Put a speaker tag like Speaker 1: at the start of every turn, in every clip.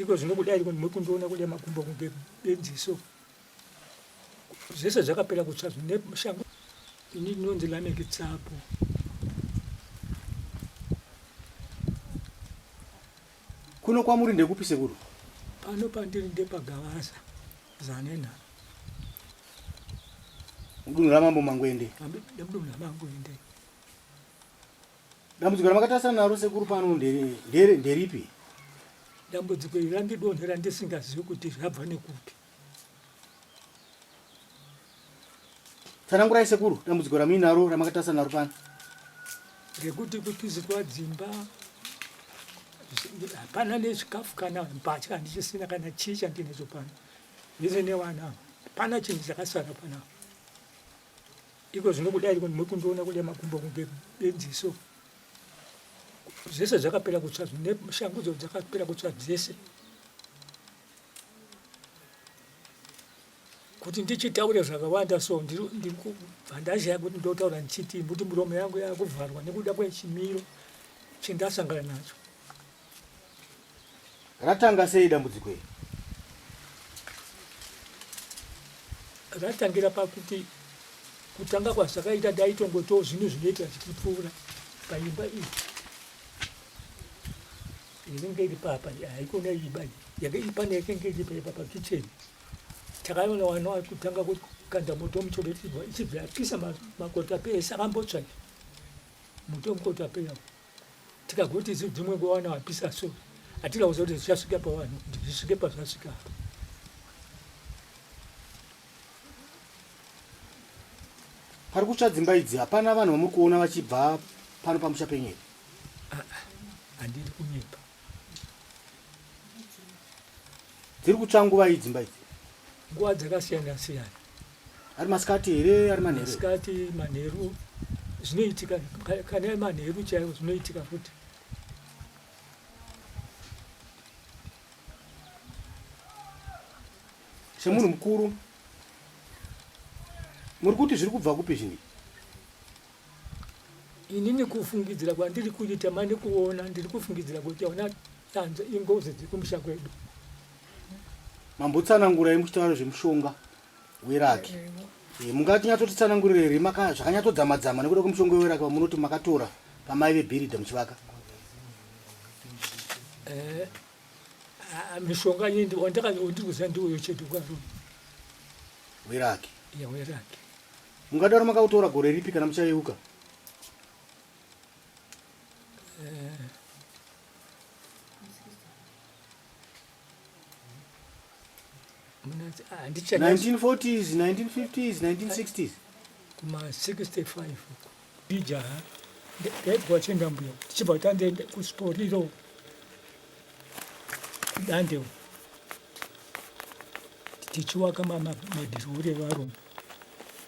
Speaker 1: Iko zvino kudai muri kundiona kudai makumbo kunge benzi so. Zvese zvakapera kutsva zvine shangu. Ini ndinonzi Lameck Tsapo.
Speaker 2: Kuno kwamuri ndekupi sekuru?
Speaker 1: Pano pandiri ndepaGavaza, Zanena.
Speaker 2: Mudunhu raMambo Mangwende.
Speaker 1: Mudunhu raMangwende.
Speaker 2: Dambudziko ramakatarisana naro sekuru pano nderipi?
Speaker 1: Dambudziko iri randidonhera ndisingazivi kuti zvabva nekupi.
Speaker 2: Tsanangurai sekuru dambudziko ramuinaro ramakatarisana naro pano.
Speaker 1: Rekuti kupisirwa dzimba hapana nechikafu kana mbatya handichisina kana chii chandinacho pano zvese nevana hapana chinhu chakasara panapa. Iko zvino kudai muri kundiona kudai makumbo kunge benzi so. Zvese zvakapera kutsva neshangu dzo dzakapera kutsva dzese. Kuti ndichitaure zvakawanda so ndiri kubva ndashaya kuti ndotaura ndichitii kuti muromo yangu yakuvharwa nekuda kwechimiro chendasangana nacho.
Speaker 2: Ratanga sei dambudziko iri?
Speaker 1: Ratangira pakuti kutanga kwazvakaita ndaitongotiwo zvinhu zvinoita zvichipfuura paimba iyi inenge iri papa haikona imba iyi yanga iri pane yakenge iri paipa pakicheni takaona wana kutanga kukanda moto muchoro ichibva yapisa makotapeya ese akambotsva moto wemukotapeya Tikagoti isu dzimwe nguva vana vapisa so hatina kuziva kuti zvichasvika pavanhu kuti zvisvike pazvasvika apa.
Speaker 2: Pari kutsva dzimba idzi hapana vanhu vamuri kuona vachibva pano pamusha penyu here?
Speaker 1: Ah, ah, handiri kunyepa.
Speaker 2: Dziri kutsva nguva iyi dzimba idzi?
Speaker 1: Nguva dzakasiyana siyana.
Speaker 2: Ari masikati here ari manheru?
Speaker 1: Masikati, manheru zvinoitika kana manheru chaiwo zvinoitika futi.
Speaker 2: Semunhu mukuru muri kuti zviri kubva kupi zvinhu?
Speaker 1: Inini kufungidzira kwandiri kuita mane kuona ndiri kufungidzira kuti ona tanza ingozi dziri kumusha kwedu.
Speaker 2: Mambotsanangurai muchitaura zvemushonga weraki. Eh, mungatinyatsotitsanangurira here zvakanyatsodzama-dzama nekuda kwemushonga weraki wamunoti makatora pamai vebhiridha muchivaka?
Speaker 1: Eh, mishonga iyi wandiri kuziva ndiuyo chete kwarume.
Speaker 2: Weraki?
Speaker 1: Ya, weraki.
Speaker 2: Mungadaro makautora gore ripi kana muchayeuka?
Speaker 1: Eh. Ah,
Speaker 2: 1940s, 1950s, 1960s.
Speaker 1: Kuma 65 uko. Ijaha ndaibva chienda mbuya tichibva tandienda kusiporiro kudande uko tichiwaka madhiruri evarungu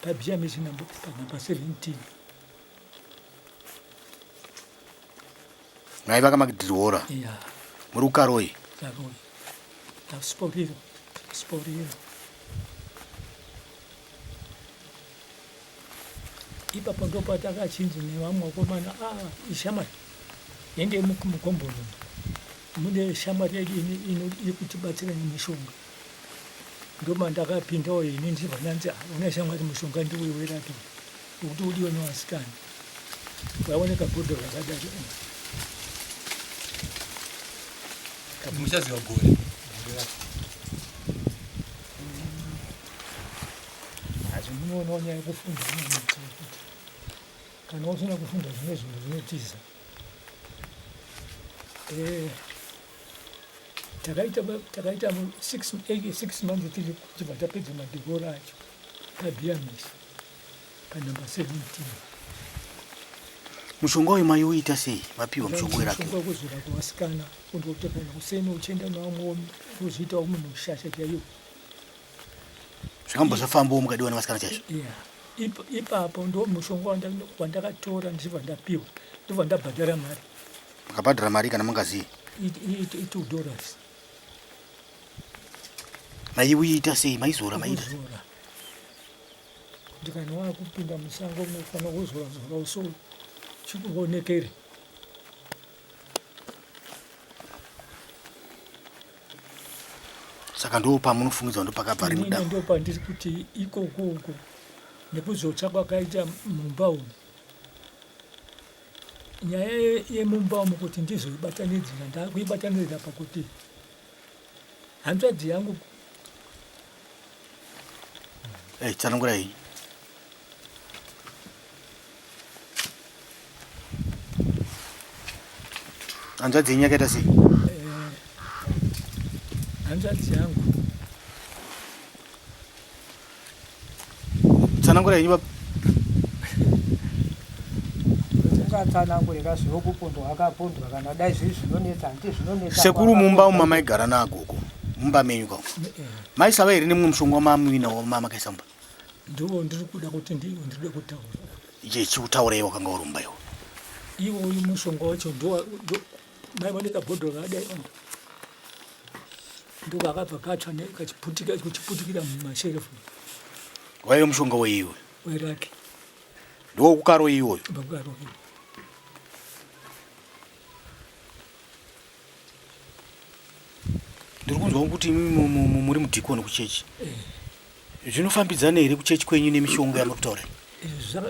Speaker 1: pabmc panumber 17
Speaker 2: maivaka madhirihora
Speaker 1: yeah.
Speaker 2: muri kukaroi
Speaker 1: karoi siporiro siporiro Ipapo ndopatakachinzi nevamwe vakomana, ah, ishamwari, ende mukomboni mune shamwari yedu iri kutibatsira nemishonga. Ndomandakapindawo ini ndichibva ndanzi, ah, una shamwari mushonga ndiwe weraki wekuti udiwe nevasikana. Waoneka bhodhoro rakadai.
Speaker 3: Muchaziva gore.
Speaker 1: Asi munoonawo nyaya yekufunda inonetsa kuti kana usina kufunda zvimwe zvinhu zvinotiza. Eh, takaita takaita 6 months tiri tibva tapedza madhikoro acho pabiamis panumber 17.
Speaker 2: Mushonga uyu maiuita sei? Mapiwa mushonga weraki?
Speaker 1: Mushonga wekuzora kuvasikana kundokuti kana kuseni uchienda nevamwe wozviitawo munhu shasha chaiyo.
Speaker 2: Zvakambwa zvafambawo mukadiwa nevasikana chaizvo?
Speaker 1: Yeah. Ipapo ndo mushonga wandakatora ndichibva ndapiwa ndobva ndabhadhara mari.
Speaker 2: Makabhadhara mari kana mungazivi?
Speaker 1: $2.
Speaker 2: Maiuita sei? Maizora maita?
Speaker 1: Kuzora. Kuti kana wakupinda musango unofanira kuzora zora uso chikuonekere.
Speaker 2: Saka ndo pamunofungidzwa ndo pakabva rimwe
Speaker 1: Inini ndo pandiri kuti ikoko uko nekuzotsva kwakaita mumba umu. Nyaya yemumba umu kuti ndizoibatanidzira, ndakuibatanidzira pakuti hanzvadzi yangu
Speaker 2: Hey, tsanangurai. Hanzvadzi yenyu yakaita sei?
Speaker 1: Eh, hanzvadzi yangu.
Speaker 2: Tsanangurai yenyu baba.
Speaker 3: Ungatsanangure ka zvokupondwa akapondwa kana dai zviri zvinonetsa handiti zvinonetsa.
Speaker 2: Sekuru mumba umu mamaigara nagogo mumba menyu ka
Speaker 1: eh.
Speaker 2: maisava here nemumwe mushonga wamamuinawo mamakaisa mumba?
Speaker 1: Ndiwo ndiri kuda kuti ndiwo ndiri kutaura.
Speaker 2: Chiutaurei wakanga uri mumba iwo.
Speaker 1: Iwo uyu mushonga wacho ndo maimoneka bhodhoro rakadai ndokakabva katsva kachiputika kuchiputikira mumasherefu.
Speaker 2: Waive mushonga weiwe?
Speaker 1: Weraki.
Speaker 2: Ndowokukaro iwoyo?
Speaker 1: Ndokukaro.
Speaker 2: Ndiri kunzwa kuti imimi muri mudhikoni kuchechi. Eh. Zvinofambidzana here kuchechi kwenyu nemishonga yamuri kutaura?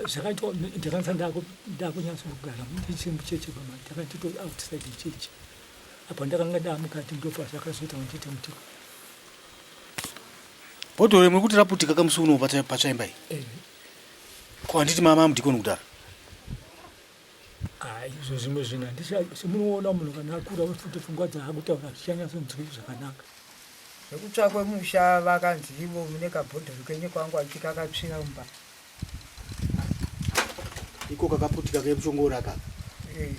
Speaker 1: Zvakaitwa ndakanga ndakunyatso kugara ndichiri muchechi pama ndakanga nditori outside chechi apa ndakanga ndamukati ndopazvakazoita kuti ndiite mutiko.
Speaker 2: Bhodhoro muri kuti raputika kamusi uno patsvaimba iyi?
Speaker 1: Eh.
Speaker 2: Ko handiti mama mudhikoni kudhara?
Speaker 1: Ah, izvo zvimwe zvinhu handichamunoona munhu kana akura futi pfungwa dzaakutaura zvichanyatsoinzwiki zvakanaka.
Speaker 3: Zvekutsva kwemusha vakanzi ivo mune kabhodhoro kenyu kwangu achi kakatsvira mumba.
Speaker 2: Iko kakaputika kemuchongora aka.
Speaker 3: Eh.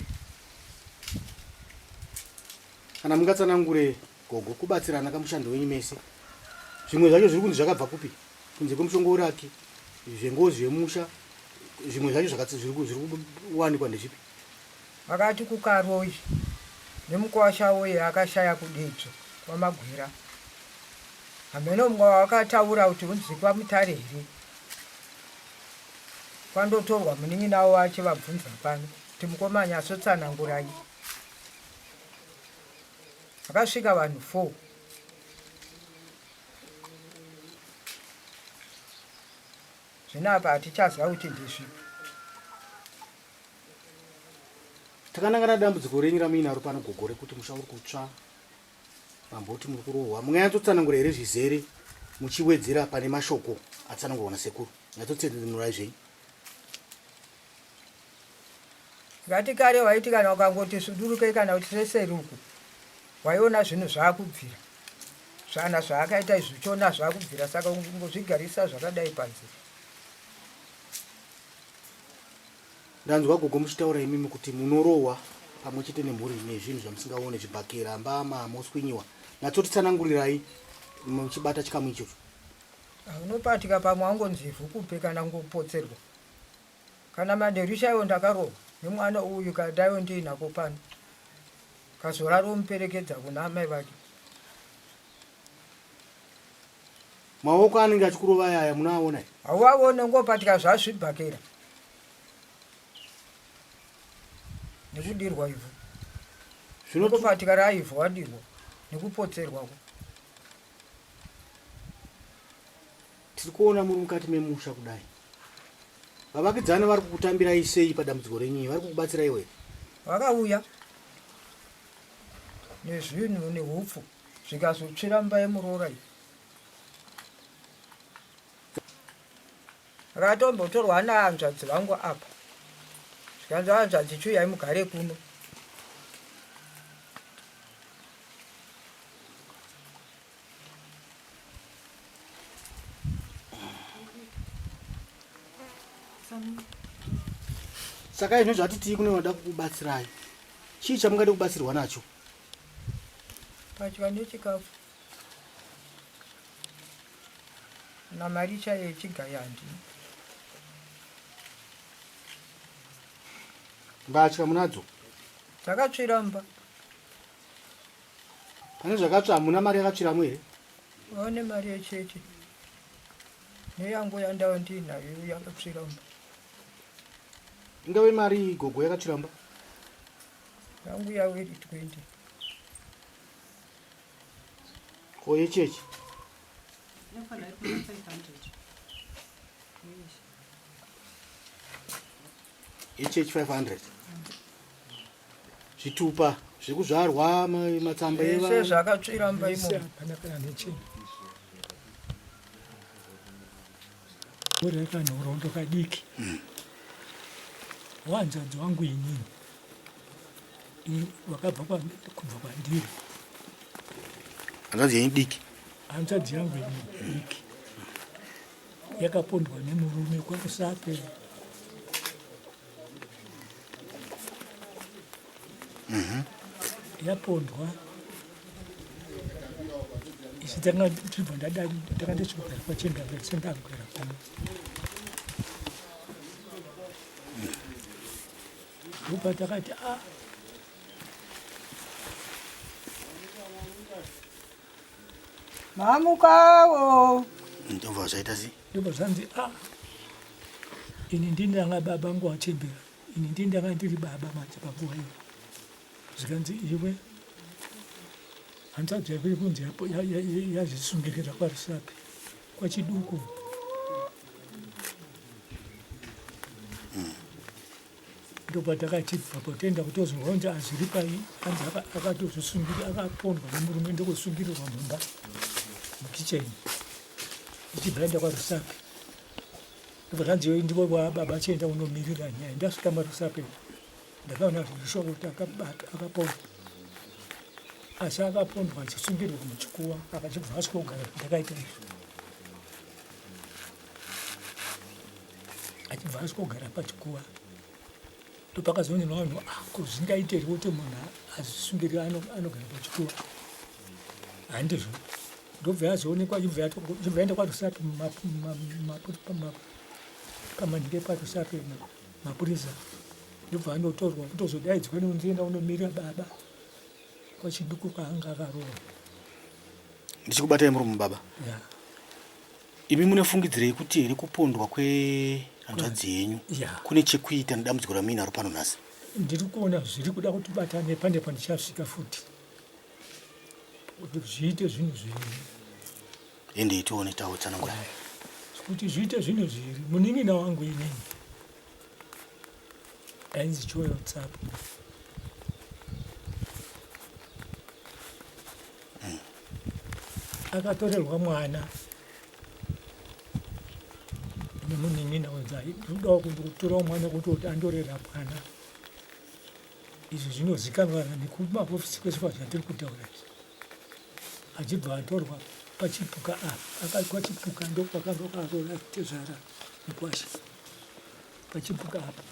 Speaker 2: Kana mungatsanangure gogo kubatsirana kamushando wenyu mese. Zvimwe zvacho zviri kunzi zvakabva kupi? Kunze kwemuchongoraki, zvengozi yemusha, zvimwe zvacho zvakatsi zviri kuwanikwa ndezvipi?
Speaker 3: Vakati kuKaroi nemukwasha uye akashaya kuDidzo kwaMagwira. Hameno mumwe wavakataura kuti hunzi kwaMutare here kwandotorwa munin'ina wavo achivabvunza pano kuti mukoma nyatsotsanangurai. Vakasvika vanhu 4. Zvino apa hatichaziva kuti ndezvipi.
Speaker 2: Takanangana dambudziko renyu ramuinaro pano gogo rekuti musha uri kutsva mamboti muri kurohwa munganyatsotsanangura here zvizere muchiwedzera pane mashoko atsanangurwa nasekuru nyatsotsanangurai zvenyu
Speaker 3: Ngati kare waiti kana ukangoti sudurukei kana kuti seseruku waiona zvinhu zvakubvira zvana zvaakaita izvi uchiona zvakubvira saka kungozvigarisa zvakadai panze
Speaker 2: Ndanzwa gogo muchitaura imimi kuti munorohwa pamwe chete nemhuri nezvinhu zvamusingaone zvibhakera, mbama, moswinyiwa. Nyatsotitsanangurirai muchibata chikamu ichocho.
Speaker 3: Unopatika pamwe wangonzi ivhu kupe kana kungopotserwa. Kana manheru chaiwo ndakarohwa nemwana uyu kandaive ndiinako pano. Kazora romuperekedza kuna amai vake.
Speaker 2: Maoko anenge achikurovai aya munoaona here?
Speaker 3: Hauaone ngopatika zvazvibhakera nekudirwa ivhu. Zvinopatika raivhu wadirwa nekupotserwa.
Speaker 2: Tiri kuona muri mukati memusha kudai. Vavakidzani vari kukutambirai sei padambudziko renyu vari kukubatsiraiwo here?
Speaker 3: Vakauya nezvinhu nehupfu zvikazotsvira mumba yemuroora iyi. Akatombotorwa nahanzvadzi vangu apa zvikanzi hanzvadzi chiuyai mugare kuno.
Speaker 2: Saka izvi zvatitii kune vanoda kukubatsirai. Chii chamungade kubatsirwa nacho?
Speaker 3: Padya nechikafu. Na mari chaiyo yechigaya handina.
Speaker 2: Mbatya munadzo?
Speaker 3: Dzakatsvira mumba.
Speaker 2: Pane zvakatsva hamuna mari yakatsviramo here?
Speaker 3: Vaone mari yechechi. Neyangu yandava ndiinayo yakatsvira mumba.
Speaker 2: Ingave mari gogo yakatsvira mumba?
Speaker 3: Yangu yavo iri 20.
Speaker 2: Ko yechechi?
Speaker 4: Inofanira iri kuma 500.
Speaker 2: Yechechi 500. Zvitupa zvekuzvarwa, matsamba
Speaker 3: Zvese
Speaker 2: eva.
Speaker 3: zvakatsvira mumba
Speaker 1: Zvese
Speaker 3: imomo.
Speaker 1: hapana kana nechinhu. Uri kanhoroondo kadiki. Wanzanzi wangu inini. Wakabva kubva kwandiri.
Speaker 2: Hanzvadzi yenyu diki?
Speaker 1: Hanzvadzi yangu inini diki. Yakapondwa nemurume kwaRusape. Yapondwa. Isu tanga tichibva ndadai tanga tichigara kwaChendambe sendakugara pano. Ndopa takati a
Speaker 3: Mamukawo.
Speaker 2: Ndobva zvaita sei?
Speaker 1: Ndobva zvanzi a ini ndini ndanga baba angu achembera, ini ndini ndanga ndiri baba manje panguva iyo. Zvikanzi iwe hanzvadzi yako iri kunzi yazvisungirira kwaRusape kwaChiduku. Ndobva takachibva potenda kutozonzwa kunzi azviri pai, hanzi akatozvisungira, akapondwa nemurume ndokusungirirwa mumba mukicheni ichibva yaenda kwaRusape. Ndobva zvanzi iwe ndiwe wababa, achienda unomirira nyaya. Ndasvika maRusape ndakaona zvirishuwa kuti akapondwa, asi akapondwa achisungirwa muchikuwa, akachibva asvika kugara ndakaita izvo, achibva asvika kugara pachikuwa. Ndopakazonzi nevanhu, ah, ko zvingaite here kuti munhu azvisungirira anogara pachikuwa? Handizvo. Ndobva yazoonekwa ichibva yaenda kwaRusape pamanhike paRusape mapurisa, ndobva anotorwa kutozodaidzwa nonzi enda unomirira baba kwaChiduku kwaanga akarohwa.
Speaker 2: Ndichikubatai muromo baba.
Speaker 1: Ya.
Speaker 2: Imi mune fungidziro yekuti here kupondwa kwehanzvadzi yenyu
Speaker 1: Ya.
Speaker 2: kune chekuita nedambudziko ramuinaro pano nhasi?
Speaker 1: Ndiri kuona zviri kuda kutibatane pane pandichasvika futi kuti zviite zvinhu zviri.
Speaker 2: Endei tione tautsanangura.
Speaker 1: Kuti zviite zvinhu zviri. Munin'ina wangu inini ainzi Joel Tsapo. Akatorerwa mwana nemunin'ina wenzi ndinodawo kutorawo mwana kuti andorera mwana. Izvi zvinozikanwa nekumahofisi kwese kwazvatiri kutaura izvi. Achibva atorwa pachipuka apa, kwachipuka ndokwakanga kwaroora tezvara mukwasha. Pachipuka apa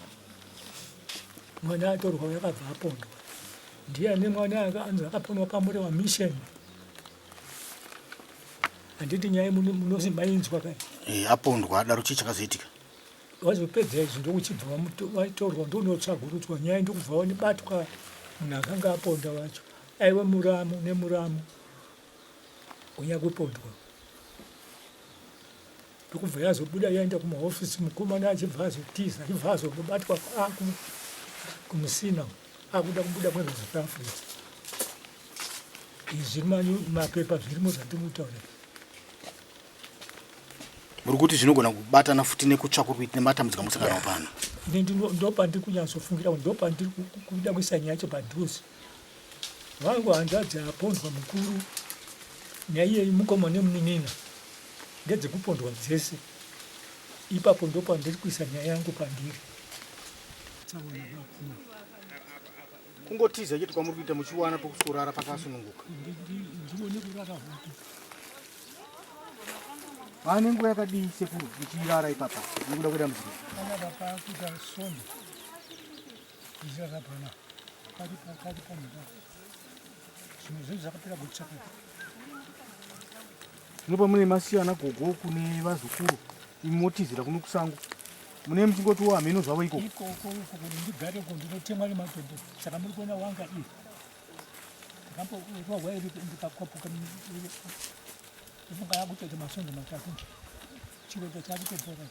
Speaker 1: mwana atorwa yakabva apondwa. Ndiye ane mwana anzi akapondwa paMurewa Mission. Handiti nyaya munozi mainzwa kai?
Speaker 2: Apondwa adaro chii chakazoitika?
Speaker 1: Vazopedza izvi ndokuchibva vatorwa ndokunotsvagurudzwa nyaya, ndokubva vanibatwa munhu akanga aponda wacho aiwe muramu nemuramu unyakupondwa. Ndokubva yazobuda yaenda kumahofisi, mukomana achibva azotiza, achibva azonobatwa kuMusina akuda kubuda kuenda kuSouth Africa. Izvi zviri mapepa zvirimo zvandiri kutaura.
Speaker 2: Muri kuti zvinogona kubatana futi nekutsva kuri kuita nematambudziko amusangana nawo pano?
Speaker 1: Ini ndopandiri kunyatsofungira kuti ndopandiri kuda kuisa nyaya yacho padhuze. Vangu hanzvadzi apondwa mukuru, nyaya iyeyi mukoma nemunin'ina ndedzekupondwa dzese. Ipapo ndopandiri kuisa nyaya yangu pandiri.
Speaker 2: Kungotiza chete kwamuri kuita muchiwana pokusorara pakasununguka.
Speaker 1: Ndione kurara hope.
Speaker 2: Vane nguva yakadii sekuru muchirara ipapa nekuda kwedambudziko?
Speaker 1: Panapa pakuita svondo ndichirara pana pari pakati panhika, zvimwe zvinhu zvakapera kutsvaka.
Speaker 2: Zvino pamune masiyana gogo kune vazukuru, imi motizira kuno kusango, mune muchingotiwo hameno zvavo ikoko.
Speaker 1: Ikoko uko kuti ndigare uko ndinotemwa nematombo, saka muri kuona wanga iri ndakamborwahwa iri ndikakwapuka, ndofunga yakutoita masvondo 3 chiroto chakutopora.